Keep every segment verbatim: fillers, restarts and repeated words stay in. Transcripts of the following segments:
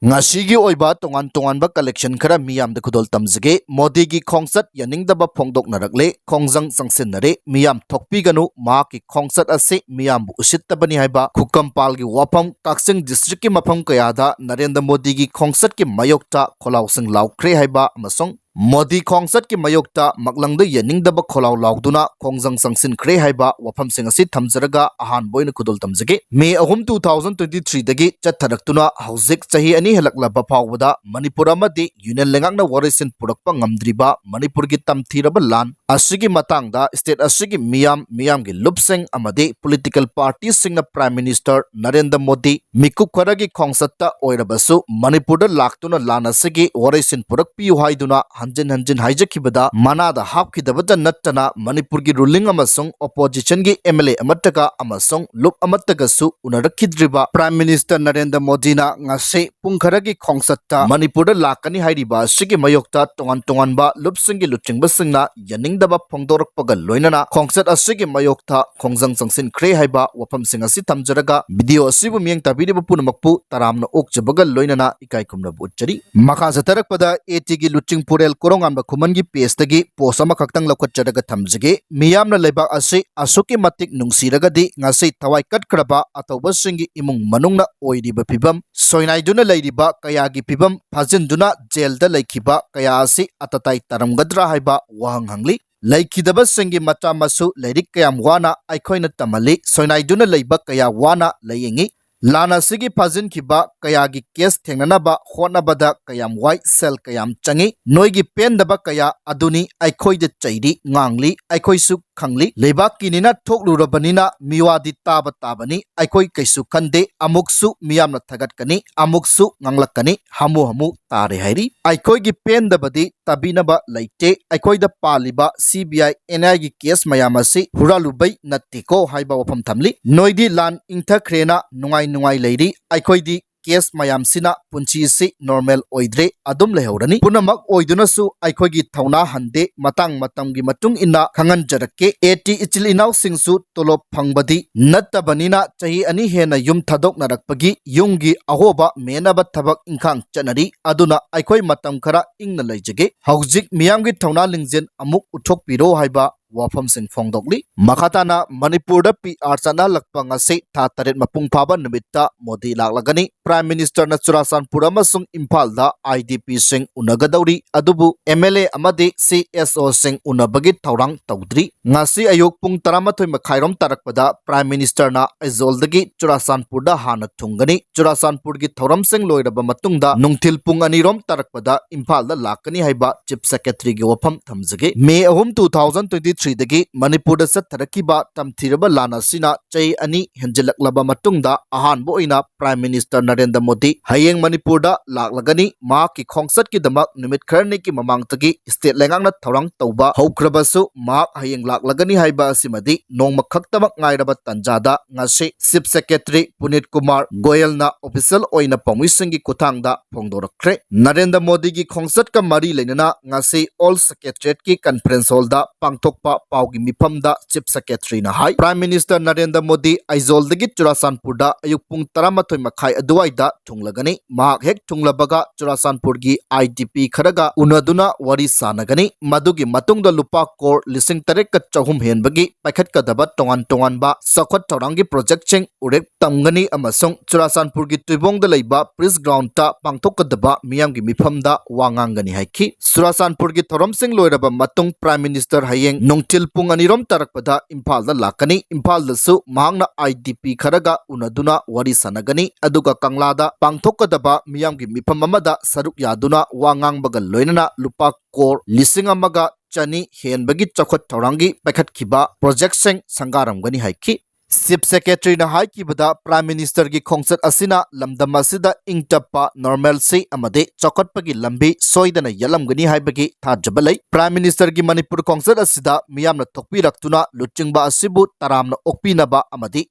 ꯉꯁꯤꯒꯤ ꯑꯣꯏꯕ ꯇꯣꯉꯥꯟ ꯇꯣꯉꯥꯟꯕ collection ꯈꯔ ꯃꯤꯌꯥꯝꯗ ꯈꯨꯗꯣꯜ ꯇꯝꯖꯒꯦ꯫ ꯃꯣꯗꯤꯒꯤ ꯈꯣꯡꯆꯠ ꯌꯥꯅꯤꯡꯗꯕ ꯐꯣꯡꯗꯣꯛꯅꯔꯛꯂꯦ, ꯈꯣꯡꯖꯪ ꯆꯪꯁꯤꯟꯅꯔꯦ, ꯃꯤꯌꯥꯝ ꯊꯣꯛꯄꯤꯒꯅꯨ, ꯃꯍꯥꯛꯀꯤ ꯈꯣꯡꯆꯠ ꯑꯁꯤ ꯃꯤꯌꯥꯝꯕꯨ ꯎꯁꯤꯠꯇꯕꯅꯤ ꯍꯥꯏꯕ ꯈꯨꯀꯝꯄꯥꯜꯒꯤ ꯋꯥꯐꯝ, ꯀꯛꯆꯤꯡ districtꯀꯤ ꯃꯐꯝ ꯀꯌꯥꯗ ꯅꯔꯦꯟꯗ꯭ꯔ ꯃꯣꯗꯤꯒꯤ ꯈꯣꯡꯆꯠꯀꯤ ꯃꯥꯌꯣꯛꯇ ꯈꯣꯜꯂꯥꯎꯁꯤꯡ ꯂꯥꯎꯈ꯭ꯔꯦ ꯍꯥꯏꯕ ꯑꯃꯁꯨꯡ ꯃꯣꯗꯤ ꯈꯣꯡꯆꯠꯀꯤ ꯃꯥꯌꯣꯛꯇ ꯃꯛꯂꯪꯗ ꯌꯦꯡꯅꯤꯡꯗꯕ ꯈꯣꯜꯂꯥꯎ ꯂꯥꯎꯗꯨꯅ ꯈꯣꯡꯖꯪ ꯆꯪꯁꯤꯟꯈ꯭ꯔꯦ ꯍꯥꯏꯕ ꯋꯥꯐꯝꯁꯤꯡ ꯑꯁꯤ ꯊꯝꯖꯔꯒ ꯑꯍꯥꯟꯕ ꯑꯣꯏꯅ ꯈꯨꯗꯣꯜ ꯇꯝꯖꯒꯦ꯫ ꯃꯦ ꯑꯍꯨꯝ, two thousand twenty threeꯗꯒꯤ ꯆꯠꯊꯔꯛꯇꯨꯅ ꯍꯧꯖꯤꯛ ꯆꯍꯤ ꯑꯅꯤ ꯍꯦꯜꯂꯛꯂꯕ ꯐꯥꯎꯕꯗ ꯃꯅꯤꯄꯨꯔ ꯑꯃꯗꯤ ꯌꯨꯅꯤꯌꯟ ꯂꯩꯉꯥꯛꯅ ꯋꯥꯔꯣꯏꯁꯤꯟ ꯄꯨꯔꯛꯄ ꯉꯝꯗ꯭ꯔꯤꯕ ꯃꯅꯤꯄꯨꯔꯒꯤ ꯇꯝꯊꯤꯔꯕ ꯂꯥꯟ ꯑꯁꯤꯒꯤ ꯃꯇꯥꯡꯗ state ꯑꯁꯤꯒꯤ ꯃꯤꯌꯥꯝ, ꯃꯤꯌꯥꯝꯒꯤ ꯂꯨꯞꯁꯤꯡ ꯑꯃꯗꯤ political partyꯁꯤꯡꯅ Prime Minister Narendra Modi ꯃꯤꯀꯨꯞ ꯈꯔꯒꯤ ꯈꯣꯡꯆꯠꯇ ꯑꯣꯏꯔꯕꯁꯨ ꯃꯅꯤꯄꯨꯔꯗ ꯂꯥꯛꯇꯨꯅ ꯂꯥꯟ ꯑꯁꯤꯒꯤ ꯋꯥꯔꯣꯏꯁꯤꯟ ꯄꯨꯔꯛꯄꯤꯌꯨ ꯍꯥꯏꯗꯨꯅ ꯍꯟꯖꯤꯟ ꯍꯟꯖꯤꯟ ꯍꯥꯏꯖꯈꯤꯕꯗ ꯃꯅꯥꯗ ꯍꯥꯞꯈꯤꯗꯕꯇ ꯅꯠꯇꯅ ꯃꯅꯤꯄꯨꯔꯒꯤ ruling ꯑꯃꯁꯨꯡ oppositionꯒꯤ MLA ꯑꯃꯠꯇꯒ ꯑꯃꯁꯨꯡ ꯂꯨꯞ ꯑꯃꯠꯇꯒꯁꯨ ꯎꯅꯔꯛꯈꯤꯗ꯭ꯔꯤꯕ Prime Minister ꯅꯔꯦꯟꯗ꯭ꯔ ꯃꯣꯗꯤꯅ ꯉꯁꯤ ꯄꯨꯡ ꯈꯔꯒꯤ ꯈꯣꯡꯆꯠꯇ ꯃꯅꯤꯄꯨꯔꯗ ꯂꯥꯛꯀꯅꯤ ꯍꯥꯏꯔꯤꯕ ꯑꯁꯤꯒꯤ ꯃꯥꯌꯣꯛꯇ ꯇꯣꯉꯥꯟ ꯇꯣꯉꯥꯟꯕ ꯂꯨꯞꯁꯤꯡꯒꯤ ꯂꯨꯆꯤꯡꯕꯁꯤꯡꯅ ꯌꯥꯅꯤꯡꯗꯕ ꯐꯣꯡꯗꯣꯔꯛꯄꯒ ꯂꯣꯏꯅꯅ ꯈꯣꯡꯆꯠ ꯑꯁꯤꯒꯤ ꯃꯥꯌꯣꯛꯇ ꯈꯣꯡꯖꯪ ꯆꯪꯁꯤꯟꯈ꯭ꯔꯦ ꯍꯥꯏꯕ ꯋꯥꯐꯝꯁꯤꯡ ꯑꯁꯤ ꯊꯝꯖꯔꯒ video ꯑꯁꯤꯕꯨ ꯃꯤꯠꯌꯦꯡ ꯇꯥꯕꯤꯔꯤꯕ ꯄꯨꯝꯅꯃꯛꯄꯨ ꯇꯔꯥꯝꯅ ꯑꯣꯛꯆꯕꯒ ꯂꯣꯏꯅꯅ ꯏꯀꯥꯏ ꯈꯨꯝꯅꯕ ꯎꯠꯆꯔꯤ꯫ ꯃꯈꯥ ꯆꯠꯊꯔꯛꯄꯗ ATꯒꯤ ꯂꯨꯆꯤꯡ ꯄꯨꯔꯦꯜ ꯀꯣꯔꯧꯉꯥꯟꯕ ꯈꯨꯃꯟꯒꯤ pageꯇꯒꯤ post ꯑꯃꯈꯛꯇꯪ ꯂꯧꯈꯠꯆꯔꯒ ꯊꯝꯖꯒꯦ꯫ ꯃꯤꯌꯥꯝꯅ ꯂꯩꯕꯥꯛ ꯑꯁꯤ ꯑꯁꯨꯛꯀꯤ ꯃꯇꯤꯛ ꯅꯨꯡꯁꯤꯔꯒꯗꯤ ꯉꯁꯤ ꯊꯋꯥꯏ ꯀꯠꯈ꯭ꯔꯕ ꯑꯇꯧꯕꯁꯤꯡꯒꯤ ꯏꯃꯨꯡ ꯃꯅꯨꯡꯅ ꯑꯣꯏꯔꯤꯕ ꯐꯤꯕꯝ, ꯁꯣꯏꯅꯥꯏꯗꯨꯅ ꯂꯩꯔꯤꯕ ꯀꯌꯥꯒꯤ ꯐꯤꯕꯝ ꯐꯥꯖꯤꯟꯗꯨꯅ ꯖꯦꯜꯗ ꯂꯩꯈꯤꯕ ꯀꯌꯥ ꯑꯁꯤ ꯑꯇꯇꯥꯏ ꯇꯥꯔꯝꯒꯗ꯭ꯔꯥ ꯍꯥꯏꯕ ꯋꯥꯍꯪ ꯍꯪꯂꯤ꯫ ꯂꯩꯈꯤꯗꯕꯁꯤꯡꯒꯤ ꯃꯆꯥ ꯃꯁꯨ ꯂꯥꯏꯔꯤꯛ ꯀꯌꯥꯝ ꯋꯥꯅ ꯑꯩꯈꯣꯏꯅ ꯇꯝꯍꯜꯂꯤ, ꯁꯣꯏꯅꯥꯏꯗꯨꯅ ꯂꯩꯕ ꯀꯌꯥ ꯋꯥꯅ ꯂꯥꯌꯦꯡꯉꯤ꯫ ꯂꯥꯟ ꯑꯁꯤꯒꯤ ꯐꯥꯖꯤꯟꯈꯤꯕ ꯀꯌꯥꯒꯤ case ꯊꯦꯡꯅꯅꯕ ꯍꯣꯠꯅꯕꯗ ꯀꯌꯥꯝ ꯋꯥꯏ, ꯁꯦꯜ ꯀꯌꯥꯝ ꯆꯪꯉꯤ꯫ ꯅꯣꯏꯒꯤ ꯄꯦꯟꯗꯕ ꯀꯌꯥ ꯑꯗꯨꯅꯤ ꯑꯩꯈꯣꯏꯗ ꯆꯩꯔꯤ, ꯉꯥꯡꯂꯤ, ꯑꯩꯈꯣꯏꯁꯨ ꯈꯪꯂꯤ꯫ ꯂꯩꯕꯥꯛꯀꯤꯅꯤꯅ ꯊꯣꯛꯂꯨꯔꯕꯅꯤꯅ ꯃꯤꯋꯥꯗꯤ ꯇꯥꯕ ꯇꯥꯕꯅꯤ꯫ ꯑꯩꯈꯣꯏ ꯀꯩꯁꯨ ꯈꯟꯗꯦ꯫ ꯑꯃꯨꯛꯁꯨ ꯃꯤꯌꯥꯝꯅ ꯊꯥꯒꯠꯀꯅꯤ, ꯑꯃꯨꯛꯁꯨ ꯉꯥꯡꯂꯛꯀꯅꯤ, ꯍꯥꯃꯨ ꯍꯥꯃꯨ ꯇꯥꯔꯦ ꯍꯥꯏꯔꯤ꯫ ꯑꯩꯈꯣꯏꯒꯤ ꯄꯦꯟꯗꯕꯗꯤ ꯇꯥꯕꯤꯅꯕ ꯂꯩꯇꯦ꯫ ꯑꯩꯈꯣꯏꯗ ꯄꯥꯜꯂꯤꯕ CBI, NIAꯒꯤ case ꯃꯌꯥꯝ ꯑꯁꯤ ꯍꯨꯔꯥꯜꯂꯨꯕꯩ ꯅꯠꯇꯦꯀꯣ ꯍꯥꯏꯕ ꯋꯥꯐꯝ ꯊꯝꯂꯤ꯫ ꯅꯣꯏꯗꯤ ꯂꯥꯟ ꯏꯪꯊꯈ꯭ꯔꯦꯅ ꯅꯨꯡꯉꯥꯏ ꯅꯨꯡꯉꯥꯏ ꯂꯩꯔꯤ, ꯑꯩꯈꯣꯏꯗꯤ case ꯃꯌꯥꯝꯁꯤꯅ ꯄꯨꯟꯁꯤꯁꯤ normal ꯑꯣꯏꯗ꯭ꯔꯦ, ꯑꯗꯨꯝ ꯂꯩꯍꯧꯔꯅꯤ꯫ ꯄꯨꯝꯅꯃꯛ ꯑꯣꯏꯗꯨꯅꯁꯨ ꯑꯩꯈꯣꯏꯒꯤ ꯊꯧꯅꯥ ꯍꯟꯗꯦ, ꯃꯇꯥꯡ ꯃꯇꯝꯒꯤ ꯃꯇꯨꯡ ꯏꯟꯅ ꯈꯪꯍꯟꯖꯔꯛꯀꯦ꯫ AT ꯏꯆꯤꯜ ꯏꯅꯥꯎꯁꯤꯡꯁꯨ ꯇꯣꯂꯣꯞ ꯐꯪꯕꯗꯤ ꯅꯠꯇꯕꯅꯤꯅ ꯆꯍꯤ ꯑꯅꯤ ꯍꯦꯟꯅ ꯌꯨꯝ ꯊꯥꯗꯣꯛꯅꯔꯛꯄꯒꯤ ꯌꯨꯝꯒꯤ ꯑꯍꯣꯕ ꯃꯦꯟꯅꯕ ꯊꯕꯛ ꯏꯪꯈꯥꯡ ꯆꯠꯅꯔꯤ꯫ ꯑꯗꯨꯅ ꯑꯩꯈꯣꯏ ꯃꯇꯝ ꯈꯔ ꯏꯪꯅ ꯂꯩꯖꯒꯦ꯫ ꯍꯧꯖꯤꯛ ꯃꯤꯌꯥꯝꯒꯤ ꯊꯧꯅꯥ ꯂꯤꯡꯖꯦꯜ ꯑꯃꯨꯛ ꯎꯠꯊꯣꯛꯄꯤꯔꯣ ꯍꯥꯏꯕ ꯋꯥꯐꯝꯁꯤꯡ ꯐꯣꯡꯗꯣꯛꯂꯤ꯫ ꯃꯈꯥ ꯇꯥꯅ ꯃꯅꯤꯄꯨꯔꯗ PR ꯆꯠꯅꯍꯜꯂꯛꯄ ꯉꯁꯤ ꯊꯥ ꯇꯔꯦꯠ ꯃꯄꯨꯡ ꯐꯥꯕ ꯅꯨꯃꯤꯠꯇ ꯃꯣꯗꯤ ꯂꯥꯛꯂꯒꯅꯤ꯫ Prime Ministerꯅ ꯆꯨꯔꯥꯆꯥꯟꯄꯨꯔ ꯑꯃꯁꯨꯡ ꯏꯝꯐꯥꯜꯗ IDPꯁꯤꯡ ꯎꯅꯒꯗꯧꯔꯤ, ꯑꯗꯨꯕꯨ MLA ꯑꯃꯗꯤ CSOꯁꯤꯡ ꯎꯅꯕꯒꯤ ꯊꯧꯔꯥꯡ ꯇꯧꯗ꯭ꯔꯤ꯫ ꯉꯁꯤ ꯑꯌꯨꯛ ꯄꯨꯡ ꯇꯔꯥꯃꯥꯊꯣꯏ ꯃꯈꯥꯏꯔꯣꯝ ꯇꯥꯔꯛꯄꯗ Prime Ministerꯅ ꯑꯩꯖꯣꯜꯗꯒꯤ ꯆꯨꯔꯥꯆꯥꯟꯄꯨꯔꯗ ꯍꯥꯟꯅ ꯊꯨꯡꯒꯅꯤ꯫ ꯆꯨꯔꯥꯆꯥꯟꯄꯨꯔꯒꯤ ꯊꯧꯔꯝꯁꯤꯡ ꯂꯣꯏꯔꯕ ꯃꯇꯨꯡꯗ ꯅꯨꯡꯊꯤꯜ ꯄꯨꯡ ꯑꯅꯤꯔꯣꯝ ꯇꯥꯔꯛꯄꯗ ꯏꯝꯐꯥꯜꯗ ꯂꯥꯛꯀꯅꯤ ꯍꯥꯏꯕ Chief Secretaryꯒꯤ ꯋꯥꯐꯝ ꯊꯝꯖꯒꯦ꯫ May ꯑꯍꯨꯝ, two thousand twenty threeꯗꯒꯤ ꯃꯅꯤꯄꯨꯔꯗ ꯆꯠꯊꯔꯛꯈꯤꯕ ꯇꯝꯊꯤꯔꯕ ꯂꯥꯟ ꯑꯁꯤꯅ ꯆꯍꯤ ꯑꯅꯤ ꯍꯦꯟꯖꯤꯜꯂꯛꯂꯕ ꯃꯇꯨꯡꯗ ꯑꯍꯥꯟꯕ ꯑꯣꯏꯅ Prime Minister ꯅꯔꯦꯟꯗ꯭ꯔ ꯃꯣꯗꯤ ꯍꯌꯦꯡ ꯃꯅꯤꯄꯨꯔꯗ ꯂꯥꯛꯂꯒꯅꯤ꯫ ꯃꯍꯥꯛꯀꯤ ꯈꯣꯡꯆꯠꯀꯤꯗꯃꯛ ꯅꯨꯃꯤꯠ ꯈꯔꯅꯤꯒꯤ ꯃꯃꯥꯡꯗꯒꯤ state ꯂꯩꯉꯥꯛꯅ ꯊꯧꯔꯥꯡ ꯇꯧꯕ ꯍꯧꯈ꯭ꯔꯕꯁꯨ, ꯃꯍꯥꯛ ꯍꯌꯦꯡ ꯂꯥꯛꯂꯒꯅꯤ ꯍꯥꯏꯕ ꯑꯁꯤꯃꯗꯤ ꯅꯣꯡꯃ ꯈꯛꯇꯃꯛ ꯉꯥꯏꯔꯕ ꯇꯥꯟꯖꯥꯗ ꯉꯁꯤ Chief Secretary ꯄꯨꯅꯤꯠ ꯀꯨꯃꯥꯔ ꯒꯣꯌꯜꯅ official ꯑꯣꯏꯅ ꯄꯥꯎꯃꯤꯁꯤꯡꯒꯤ ꯈꯨꯠꯊꯥꯡꯗ ꯐꯣꯡꯗꯣꯔꯛꯈ꯭ꯔꯦ꯫ ꯅꯔꯦꯟꯗ꯭ꯔ ꯃꯣꯗꯤꯒꯤ ꯈꯣꯡꯆꯠꯀ ꯃꯔꯤ ꯂꯩꯅꯅ ꯉꯁꯤ Old Secretariatꯀꯤ conference hallꯗ ꯄꯥꯡꯊꯣꯛꯄ ꯄꯥꯎꯒꯤ ꯃꯤꯐꯝꯗ Chief Secretaryꯅ ꯍꯥꯏ, Prime Minister ꯅꯔꯦꯟꯗ꯭ꯔ ꯃꯣꯗꯤ ꯑꯩꯖꯣꯜꯗꯒꯤ ꯆꯨꯔꯥꯆꯥꯟꯄꯨꯔꯗ ꯑꯌꯨꯛ ꯄꯨꯡ ꯇꯔꯥꯃꯥꯊꯣꯏ ꯃꯈꯥꯏ ꯑꯗꯨꯋꯥꯏꯗ ꯊꯨꯡꯂꯒꯅꯤ꯫ ꯃꯍꯥꯛ ꯍꯦꯛ ꯊꯨꯡꯂꯕꯒ ꯆꯨꯔꯥꯆꯥꯟꯄꯨꯔꯒꯤ IDP ꯈꯔꯒ ꯎꯅꯗꯨꯅ ꯋꯥꯔꯤ ꯁꯥꯟꯅꯒꯅꯤ꯫ ꯃꯗꯨꯒꯤ ꯃꯇꯨꯡꯗ ꯂꯨꯄꯥ ꯀ꯭ꯔꯣꯔ ꯂꯤꯁꯤꯡ ꯇꯔꯦꯠꯀ ꯆꯍꯨꯝ ꯍꯦꯟꯕꯒꯤ ꯄꯥꯏꯈꯠꯀꯗꯕ ꯇꯣꯉꯥꯟ ꯇꯣꯉꯥꯟꯕ ꯆꯥꯎꯈꯠ ꯊꯧꯔꯥꯡꯒꯤ projectꯁꯤꯡ ꯎꯔꯦꯞ ꯇꯝꯒꯅꯤ ꯑꯃꯁꯨꯡ ꯆꯨꯔꯥꯆꯥꯟꯄꯨꯔꯒꯤ ꯇꯨꯏꯕꯣꯡꯗ ꯂꯩꯕ Peace Groundꯇ ꯄꯥꯡꯊꯣꯛꯀꯗꯕ ꯃꯤꯌꯥꯝꯒꯤ ꯃꯤꯐꯝꯗ ꯋꯥ ꯉꯥꯡꯒꯅꯤ ꯍꯥꯏꯈꯤ꯫ ꯆꯨꯔꯥꯆꯥꯟꯄꯨꯔꯒꯤ ꯊꯧꯔꯝꯁꯤꯡ ꯂꯣꯏꯔꯕ ꯃꯇꯨꯡ Prime Minister ꯍꯌꯦꯡ ꯅꯨꯡꯊꯤꯜ ꯄꯨꯡ ꯑꯅꯤꯔꯣꯝ ꯇꯥꯔꯛꯄꯗ ꯏꯝꯐꯥꯜꯗ ꯂꯥꯛꯀꯅꯤ꯫ ꯏꯝꯐꯥꯜꯗꯁꯨ ꯃꯍꯥꯛꯅ IDP ꯈꯔꯒ ꯎꯅꯗꯨꯅ ꯋꯥꯔꯤ ꯁꯥꯟꯅꯒꯅꯤ꯫ ꯑꯗꯨꯒ ꯀꯪꯂꯥꯗ ꯄꯥꯡꯊꯣꯛꯀꯗꯕ ꯃꯤꯌꯥꯝꯒꯤ ꯃꯤꯐꯝ ꯑꯃꯗ ꯁꯔꯨꯛ ꯌꯥꯗꯨꯅ ꯋꯥ ꯉꯥꯡꯕꯒ ꯂꯣꯏꯅꯅ ꯂꯨꯄꯥ ꯀ꯭ꯔꯣꯔ ꯂꯤꯁꯤꯡ ꯑꯃꯒ ꯆꯅꯤ ꯍꯦꯟꯕꯒꯤ ꯆꯥꯎꯈꯠ ꯊꯧꯔꯥꯡꯒꯤ ꯄꯥꯏꯈꯠꯈꯤꯕ projectꯁꯤꯡ ꯁꯪꯒꯥꯔꯝꯒꯅꯤ ꯍꯥꯏꯈꯤ꯫ Chief Secretaryꯅ ꯍꯥꯏꯈꯤꯕꯗ, Prime Ministerꯒꯤ ꯈꯣꯡꯆꯠ ꯑꯁꯤꯅ ꯂꯝꯗꯝ ꯑꯁꯤꯗ ꯏꯪ ꯇꯞꯄ, normalcy ꯑꯃꯗꯤ ꯆꯥꯎꯈꯠꯄꯒꯤ ꯂꯝꯕꯤ ꯁꯣꯏꯗꯅ ꯌꯥꯠꯂꯝꯒꯅꯤ ꯍꯥꯏꯕꯒꯤ ꯊꯥꯖꯕ ꯂꯩ꯫ Prime Ministerꯒꯤ ꯃꯅꯤꯄꯨꯔ ꯈꯣꯡꯆꯠ ꯑꯁꯤꯗ ꯃꯤꯌꯥꯝꯅ ꯊꯣꯛꯄꯤꯔꯛꯇꯨꯅ ꯂꯨꯆꯤꯡꯕ ꯑꯁꯤꯕꯨ ꯇꯔꯥꯝꯅ ꯑꯣꯛꯄꯤꯅꯕ ꯑꯃꯗꯤ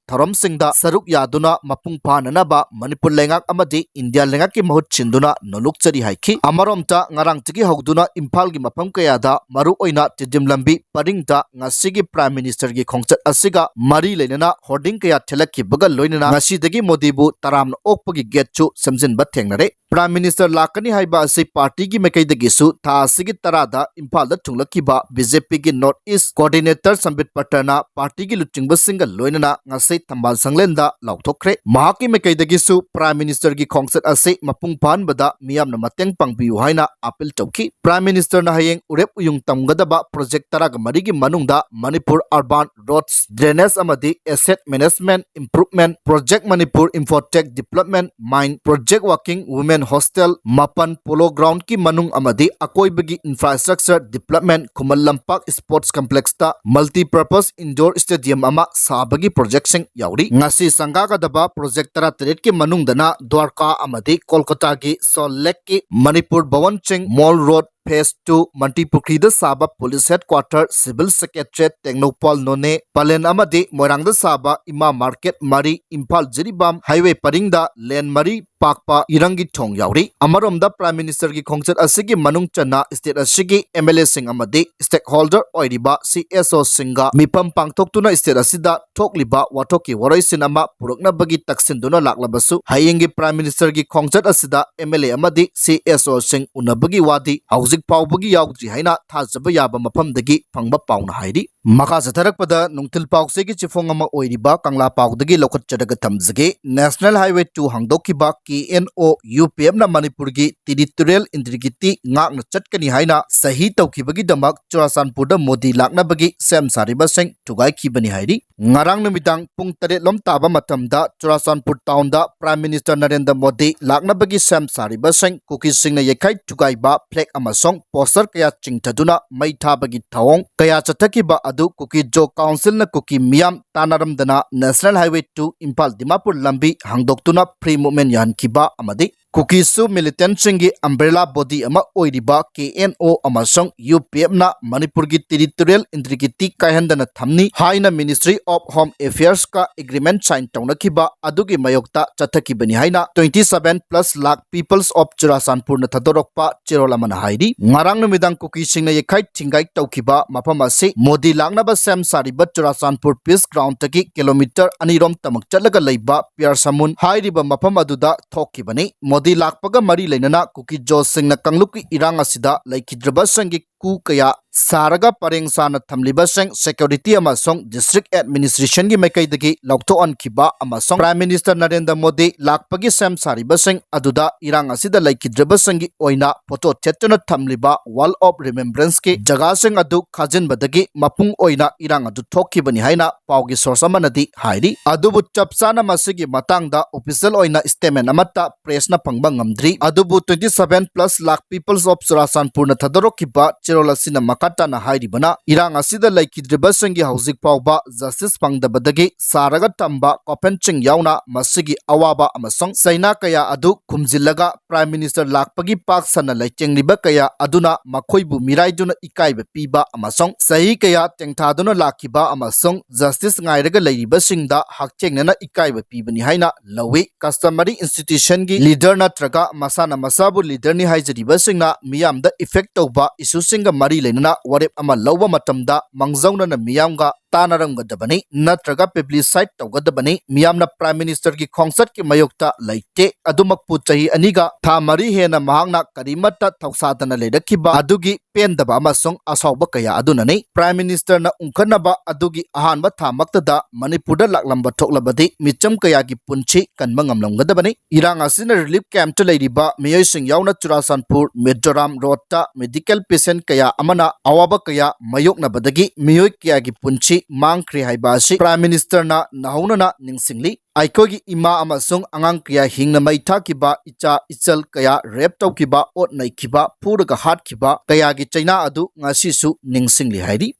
ꯊꯧꯔꯝꯁꯤꯡꯗ ꯁꯔꯨꯛ ꯌꯥꯗꯨꯅ ꯃꯄꯨꯡ ꯐꯥꯅꯅꯕ ꯃꯅꯤꯄꯨꯔ ꯂꯩꯉꯥꯛ ꯑꯃꯗꯤ ꯏꯟꯗꯤꯌꯥ ꯂꯩꯉꯥꯛꯀꯤ ꯃꯍꯨꯠ ꯁꯤꯟꯗꯨꯅ ꯅꯣꯂꯨꯛꯆꯔꯤ ꯍꯥꯏꯈꯤ꯫ ꯑꯃꯔꯣꯝꯗ, ꯉꯔꯥꯡꯗꯒꯤ ꯍꯧꯗꯨꯅ ꯏꯝꯐꯥꯜꯒꯤ ꯃꯐꯝ ꯀꯌꯥꯗ, ꯃꯔꯨꯑꯣꯏꯅ ꯇꯤꯗꯤꯝ ꯂꯝꯕꯤ ꯄꯔꯤꯡꯗ ꯉꯁꯤꯒꯤ Prime Ministerꯒꯤ ꯈꯣꯡꯆꯠ ꯑꯁꯤꯒ ꯃꯔꯤ ꯂꯩꯅꯅ hoarding ꯀꯌꯥ ꯊꯦꯠꯂꯛꯈꯤꯕꯒ ꯂꯣꯏꯅꯅ ꯉꯁꯤꯗꯒꯤ ꯃꯣꯗꯤꯕꯨ ꯇꯔꯥꯝꯅ ꯑꯣꯛꯄꯒꯤ gateꯁꯨ ꯁꯦꯝꯖꯤꯟꯕ ꯊꯦꯡꯅꯔꯦ꯫ Prime Minister ꯂꯥꯛꯀꯅꯤ ꯍꯥꯏꯕ ꯑꯁꯤ partyꯒꯤ ꯃꯥꯏꯀꯩꯗꯒꯤꯁꯨ ꯊꯥ ꯑꯁꯤꯒꯤ ꯇꯔꯥꯗ ꯏꯝꯐꯥꯜꯗ ꯊꯨꯡꯂꯛꯈꯤꯕ BJPꯒꯤ North East Coordinator ꯁꯝꯕꯤꯠ ꯄꯇ꯭ꯔꯅ partyꯒꯤ ꯂꯨꯆꯤꯡꯕꯁꯤꯡꯒ ꯂꯣꯏꯅꯅ ꯉꯁꯤ ꯊꯝꯕꯥꯜ ꯁꯪꯂꯦꯟꯗ ꯂꯥꯎꯊꯣꯛꯈ꯭ꯔꯦ꯫ ꯃꯍꯥꯛꯀꯤ ꯃꯥꯏꯀꯩꯗꯒꯤꯁꯨ Prime Ministerꯒꯤ ꯈꯣꯡꯆꯠ ꯑꯁꯤ ꯃꯄꯨꯡ ꯐꯥꯍꯟꯕꯗ ꯃꯤꯌꯥꯝꯅ ꯃꯇꯦꯡ ꯄꯥꯡꯕꯤꯌꯨ ꯍꯥꯏꯅ appeal ꯇꯧꯈꯤ꯫ Prime Ministerꯅ ꯍꯌꯦꯡ ꯎꯔꯦꯞ ꯎꯌꯨꯡ ꯇꯝꯒꯗꯕ project ꯇꯔꯥꯒ ꯃꯔꯤꯒꯤ ꯃꯅꯨꯡꯗ ꯃꯅꯤꯄꯨꯔ urban roads, drainage ꯑꯃꯗꯤ asset management improvement project, Manipur Infotech Development, Mine Project Working, Women Hostel, ꯃꯥꯄꯟ Polo Groundꯀꯤ ꯃꯅꯨꯡ ꯑꯃꯗꯤ ꯑꯀꯣꯏꯕꯒꯤ infrastructure development, Khuman Lampak Sports Complexꯇ multipurpose indoor stadium ꯑꯃ ꯁꯥꯕꯒꯤ projectꯁꯤꯡ ꯌꯥꯎꯔꯤ꯫ ꯉꯁꯤ ꯁꯪꯒꯥꯒꯗꯕ project ꯇꯔꯥꯇꯔꯦꯠꯀꯤ ꯃꯅꯨꯡꯗꯅ ꯗ꯭ꯋꯥꯔꯀꯥ ꯑꯃꯗꯤ ꯀꯣꯜꯀꯇꯥꯒꯤ Salt Lakeꯀꯤ Manipur ꯚꯋꯟꯁꯤꯡ, Mall Road Phase two, ꯃꯟꯇ꯭ꯔꯤ ꯄꯨꯈ꯭ꯔꯤꯗ ꯁꯥꯕ Police Headquarter, Civil Secretariat, Tengnoupal ꯅꯣꯅꯦ ꯄꯂꯦꯟ ꯑꯃꯗꯤ ꯃꯣꯏꯔꯥꯡꯗ ꯁꯥꯕ ꯏꯃꯥ Market ꯃꯔꯤ, ꯏꯝꯐꯥꯜ ꯖꯤꯔꯤꯕꯥꯝ highway ꯄꯔꯤꯡꯗ lane ꯃꯔꯤ ꯄꯥꯛꯄ ꯏꯔꯪꯒꯤ ꯊꯣꯡ ꯌꯥꯎꯔꯤ꯫ ꯑꯃꯔꯣꯝꯗ Prime Ministerꯒꯤ ꯈꯣꯡꯆꯠ ꯑꯁꯤꯒꯤ ꯃꯅꯨꯡ ꯆꯟꯅ state ꯑꯁꯤꯒꯤ MLAꯁꯤꯡ ꯑꯃꯗꯤ stakeholder ꯑꯣꯏꯔꯤꯕ CSOꯁꯤꯡꯒ ꯃꯤꯐꯝ ꯄꯥꯡꯊꯣꯛꯇꯨꯅ state ꯑꯁꯤꯗ ꯊꯣꯛꯂꯤꯕ ꯋꯥꯊꯣꯛꯀꯤ ꯋꯥꯔꯣꯏꯁꯤꯟ ꯑꯃ ꯄꯨꯔꯛꯅꯕꯒꯤ ꯇꯛꯁꯤꯟꯗꯨꯅ ꯂꯥꯛꯂꯕꯁꯨ, ꯍꯌꯦꯡꯒꯤ Prime Ministerꯒꯤ ꯈꯣꯡꯆꯠ ꯑꯁꯤꯗ MLA ꯑꯃꯗꯤ CSOꯁꯤꯡ ꯎꯅꯕꯒꯤ ꯋꯥꯗꯤ ꯍꯧꯖꯤꯛ ꯐꯥꯎꯕꯒꯤ ꯌꯥꯎꯗ꯭ꯔꯤ ꯍꯥꯏꯅ ꯊꯥꯖꯕ ꯌꯥꯕ ꯃꯐꯝꯗꯒꯤ ꯐꯪꯕ ꯄꯥꯎꯅ ꯍꯥꯏꯔꯤ꯫ ꯃꯈꯥ ꯆꯠꯊꯔꯛꯄꯗ ꯅꯨꯡꯊꯤꯜ ꯄꯥꯎꯆꯦꯒꯤ ꯆꯦꯐꯣꯡ ꯑꯃ ꯑꯣꯏꯔꯤꯕ ꯀꯪꯂꯥ ꯄꯥꯎꯗꯒꯤ ꯂꯧꯈꯠꯆꯔꯒ ꯊꯝꯖꯒꯦ꯫ National Highway two ꯍꯥꯡꯗꯣꯛꯈꯤꯕ KNO UPFꯅ ꯃꯅꯤꯄꯨꯔꯒꯤ territorial integrity ꯉꯥꯛꯅ ꯆꯠꯀꯅꯤ ꯍꯥꯏꯅ ꯁꯍꯤ ꯇꯧꯈꯤꯕꯒꯤꯗꯃꯛ ꯆꯨꯔꯥꯆꯥꯟꯄꯨꯔꯗ ꯃꯣꯗꯤ ꯂꯥꯛꯅꯕꯒꯤ ꯁꯦꯝ ꯁꯥꯔꯤꯕꯁꯤꯡ ꯊꯨꯒꯥꯏꯈꯤꯕꯅꯤ ꯍꯥꯏꯔꯤ꯫ ꯉꯔꯥꯡ ꯅꯨꯃꯤꯗꯥꯡ ꯄꯨꯡ ꯇꯔꯦꯠ ꯂꯣꯝ ꯇꯥꯕ ꯃꯇꯝꯗ ꯆꯨꯔꯥꯆꯥꯟꯄꯨꯔ townꯗ Prime Minister ꯅꯔꯦꯟꯗ꯭ꯔ ꯃꯣꯗꯤ ꯂꯥꯛꯅꯕꯒꯤ ꯁꯦꯝ ꯁꯥꯔꯤꯕꯁꯤꯡ ꯀꯨꯀꯤꯁꯤꯡꯅ ꯌꯩꯈꯥꯏ ꯊꯨꯒꯥꯏꯕ flag ꯑꯃꯁꯨꯡ poster ꯀꯌꯥ ꯆꯤꯡꯊꯗꯨꯅ ꯃꯩ ꯊꯥꯕꯒꯤ ꯊꯧꯑꯣꯡ ꯀꯌꯥ ꯆꯠꯊꯈꯤꯕ ꯑꯗꯨ ꯀꯨꯀꯤ ꯖꯣ ꯀꯥꯎꯟꯁꯤꯜꯅ ꯀꯨꯀꯤ ꯃꯤꯌꯥꯝ ꯇꯥꯟꯅꯔꯝꯗꯅ National Highway two Imphal Dimapur ꯂꯝꯕꯤ ꯍꯥꯡꯗꯣꯛꯇꯨꯅ free movement ꯌꯥꯍꯟꯈꯤꯕ ꯑꯃꯗꯤ ꯀꯨꯀꯤꯁꯨ militantꯁꯤꯡꯒꯤ umbrella body ꯑꯃ ꯑꯣꯏꯔꯤꯕ K N O ꯑꯃꯁꯨꯡ U P Fꯅ ꯃꯅꯤꯄꯨꯔꯒꯤ territorial integrity ꯀꯥꯏꯍꯟꯗꯅ ꯊꯝꯅꯤ ꯍꯥꯏꯅ Ministry of Home Affairsꯀ agreement sign ꯇꯧꯅꯈꯤꯕ ꯑꯗꯨꯒꯤ ꯃꯥꯌꯣꯛꯇ ꯆꯠꯊꯈꯤꯕꯅꯤ ꯍꯥꯏꯅ twenty seven plus lakh Peoples of Churachandpurꯅ ꯊꯥꯗꯣꯔꯛꯄ ꯆꯦꯔꯣꯜ ꯑꯃꯅ ꯍꯥꯏꯔꯤ꯫ ꯉꯔꯥꯡ ꯅꯨꯃꯤꯗꯥꯡ ꯀꯨꯀꯤꯁꯤꯡꯅ ꯌꯩꯈꯥꯏ ꯊꯤꯡꯒꯥꯏ ꯇꯧꯈꯤꯕ ꯃꯐꯝ ꯑꯁꯤ ꯃꯣꯗꯤ ꯂꯥꯛꯅꯕ ꯁꯦꯝ ꯁꯥꯔꯤꯕ ꯆꯨꯔꯥꯆꯥꯟꯄꯨꯔ Peace Groundꯇꯒꯤ kilometre ꯑꯅꯤꯔꯣꯝ ꯇꯃꯛ ꯆꯠꯂꯒ ꯂꯩꯕ ꯄꯤꯌꯥꯔꯁꯃꯨꯟ ꯍꯥꯏꯔꯤꯕ ꯃꯐꯝ ꯑꯗꯨꯗ ꯊꯣꯛꯈꯤꯕꯅꯤ꯫ ꯃꯣꯗꯤ ꯂꯥꯛꯄꯒ ꯃꯔꯤ ꯂꯩꯅꯅ ꯀꯨꯀꯤ ꯖꯣꯁꯤꯡꯅ ꯀꯥꯡꯂꯨꯞꯀꯤ ꯏꯔꯥꯡ ꯑꯁꯤꯗ ꯂꯩꯈꯤꯗ꯭ꯔꯕꯁꯤꯡꯒꯤ ꯀꯨ ꯀꯌꯥ ꯁꯥꯔꯒ ꯄꯔꯦꯡ ꯁꯥꯅ ꯊꯝꯂꯤꯕꯁꯤꯡ security ꯑꯃꯁꯨꯡ district administrationꯒꯤ ꯃꯥꯏꯀꯩꯗꯒꯤ ꯂꯧꯊꯣꯛꯍꯟꯈꯤꯕ ꯑꯃꯁꯨꯡ Prime Minister ꯅꯔꯦꯟꯗ꯭ꯔ ꯃꯣꯗꯤ ꯂꯥꯛꯄꯒꯤ ꯁꯦꯝ ꯁꯥꯔꯤꯕꯁꯤꯡ ꯑꯗꯨꯗ ꯏꯔꯥꯡ ꯑꯁꯤꯗ ꯂꯩꯈꯤꯗ꯭ꯔꯕꯁꯤꯡꯒꯤ ꯑꯣꯏꯅ ꯐꯣꯇꯣ ꯊꯦꯠꯇꯨꯅ ꯊꯝꯂꯤꯕ Wall of Remembrance ꯀꯤ ꯖꯒꯥꯁꯤꯡ ꯑꯗꯨ ꯈꯥꯖꯤꯟꯕꯗꯒꯤ ꯃꯄꯨꯡ ꯑꯣꯏꯅ ꯏꯔꯥꯡ ꯑꯗꯨ ꯊꯣꯛꯈꯤꯕꯅꯤ ꯍꯥꯏꯅ ꯄꯥꯎꯒꯤ source ꯑꯃꯅꯗꯤ ꯍꯥꯏꯔꯤ꯫ ꯑꯗꯨꯕꯨ ꯆꯞ ꯆꯥꯅ ꯃꯁꯤꯒꯤ ꯃꯇꯥꯡꯗ official ꯑꯣꯏꯅ statement ꯑꯃꯠꯇ pressꯅ ꯐꯪꯕ ꯉꯝꯗ꯭ꯔꯤ꯫ ꯑꯗꯨꯕꯨ twenty seven plus lakh Peoples of Churachandpurꯅ ꯊꯥꯗꯣꯔꯛꯈꯤꯕ ꯆꯦꯔꯣꯜ ꯑꯁꯤꯅ ꯃꯈꯥ ꯇꯥꯅ ꯍꯥꯏꯔꯤꯕꯅ, ꯏꯔꯥꯡ ꯑꯁꯤꯗ ꯂꯩꯈꯤꯗ꯭ꯔꯤꯕꯁꯤꯡꯒꯤ ꯍꯧꯖꯤꯛ ꯐꯥꯎꯕ justice ꯐꯪꯗꯕꯗꯒꯤ ꯁꯥꯔꯒ ꯊꯝꯕ coffinꯁꯤꯡ ꯌꯥꯎꯅ ꯃꯁꯤꯒꯤ ꯑꯋꯥꯕ ꯑꯃꯁꯨꯡ ꯆꯩꯅꯥ ꯀꯌꯥ ꯑꯗꯨ ꯈꯨꯝꯖꯤꯜꯂꯒ Prime Minister ꯂꯥꯛꯄꯒꯤ ꯄꯥꯛ ꯁꯟꯅ ꯂꯩꯇꯦꯡꯂꯤꯕ ꯀꯌꯥ ꯑꯗꯨꯅ ꯃꯈꯣꯏꯕꯨ ꯃꯤꯔꯥꯏꯗꯨꯅ ꯏꯀꯥꯏꯕ ꯄꯤꯕ ꯑꯃꯁꯨꯡ ꯆꯍꯤ ꯀꯌꯥ ꯇꯦꯡꯊꯥꯗꯨꯅ ꯂꯥꯛꯈꯤꯕ ꯑꯃꯁꯨꯡ justice ꯉꯥꯏꯔꯒ ꯂꯩꯔꯤꯕꯁꯤꯡꯗ ꯍꯛꯊꯦꯡꯅꯅ ꯏꯀꯥꯏꯕ ꯄꯤꯕꯅꯤ ꯍꯥꯏꯅ ꯂꯧꯏ꯫ Customary institutionꯒꯤ leader ꯅꯠꯇ꯭ꯔꯒ ꯃꯁꯥꯅ ꯃꯁꯥꯕꯨ leaderꯅꯤ ꯍꯥꯏꯖꯔꯤꯕꯁꯤꯡꯅ ꯃꯤꯌꯥꯝꯗ effect ꯇꯧꯕ issueꯁꯤꯡꯒ ꯃꯔꯤ ꯂꯩꯅꯅ ꯋꯥꯔꯦꯞ ꯑꯃ ꯂꯧꯕ ꯃꯇꯝꯗ ꯃꯥꯡꯖꯧꯅꯅ ꯃꯤꯌꯥꯝꯒ ꯇꯥꯟꯅꯔꯝꯒꯗꯕꯅꯤ ꯅꯠꯇ꯭ꯔꯒ publicise ꯇꯧꯒꯗꯕꯅꯤ꯫ ꯃꯤꯌꯥꯝꯅ Prime Ministerꯒꯤ ꯈꯣꯡꯆꯠꯀꯤ ꯃꯥꯌꯣꯛꯇ ꯂꯩꯇꯦ꯫ ꯑꯗꯨꯃꯛꯄꯨ ꯆꯍꯤ ꯑꯅꯤꯒ ꯊꯥ ꯃꯔꯤ ꯍꯦꯟꯅ ꯃꯍꯥꯛꯅ ꯀꯔꯤꯃꯠꯇ ꯊꯧꯁꯥꯗꯅ ꯂꯩꯔꯛꯈꯤꯕ ꯑꯗꯨꯒꯤ ꯄꯦꯟꯗꯕ ꯑꯃꯁꯨꯡ ꯑꯁꯥꯎꯕ ꯀꯌꯥ ꯑꯗꯨꯅꯅꯤ꯫ Prime Ministerꯅ ꯎꯪꯈꯠꯅꯕ ꯑꯗꯨꯒꯤ ꯑꯍꯥꯟꯕ ꯊꯥꯃꯛꯇꯗ ꯃꯅꯤꯄꯨꯔꯗ ꯂꯥꯛꯂꯝꯕ ꯊꯣꯛꯂꯕꯗꯤ ꯃꯤꯆꯝ ꯀꯌꯥꯒꯤ ꯄꯨꯟꯁꯤ ꯀꯟꯕ ꯉꯝꯂꯝꯒꯗꯕꯅꯤ꯫ ꯏꯔꯥꯡ ꯑꯁꯤꯅ relief campꯇ ꯂꯩꯔꯤꯕ ꯃꯤꯑꯣꯏꯁꯤꯡ ꯌꯥꯎꯅ ꯆꯨꯔꯥꯆꯥꯟꯄꯨꯔ ꯃꯤꯖꯣꯔꯥꯝ roadꯇ medical patient ꯀꯌꯥ ꯑꯃꯅ ꯑꯋꯥꯕ ꯀꯌꯥ ꯃꯥꯌꯣꯛꯅꯕꯗꯒꯤ ꯃꯤꯑꯣꯏ ꯀꯌꯥꯒꯤ ꯄꯨꯟꯁꯤ ꯃꯥꯡꯈ꯭ꯔꯦ ꯍꯥꯏꯕ ꯑꯁꯤ Prime Ministerꯅ ꯅꯧꯍꯧꯅꯅ ꯅꯤꯡꯁꯤꯡꯂꯤ꯫ ꯑꯩꯈꯣꯏꯒꯤ ꯏꯃꯥ ꯑꯃꯁꯨꯡ ꯑꯉꯥꯡ ꯀꯌꯥ ꯍꯤꯡꯅ ꯃꯩ ꯊꯥꯈꯤꯕ, ꯏꯆꯥ ꯏꯆꯜ ꯀꯌꯥ rape ꯇꯧꯈꯤꯕ, ꯑꯣꯠ ꯅꯩꯈꯤꯕ, ꯐꯨꯔꯒ ꯍꯥꯠꯈꯤꯕ ꯀꯌꯥꯒꯤ ꯆꯩꯅꯥ ꯑꯗꯨ ꯉꯁꯤꯁꯨ ꯅꯤꯡꯁꯤꯡꯂꯤ ꯍꯥꯏꯔꯤ꯫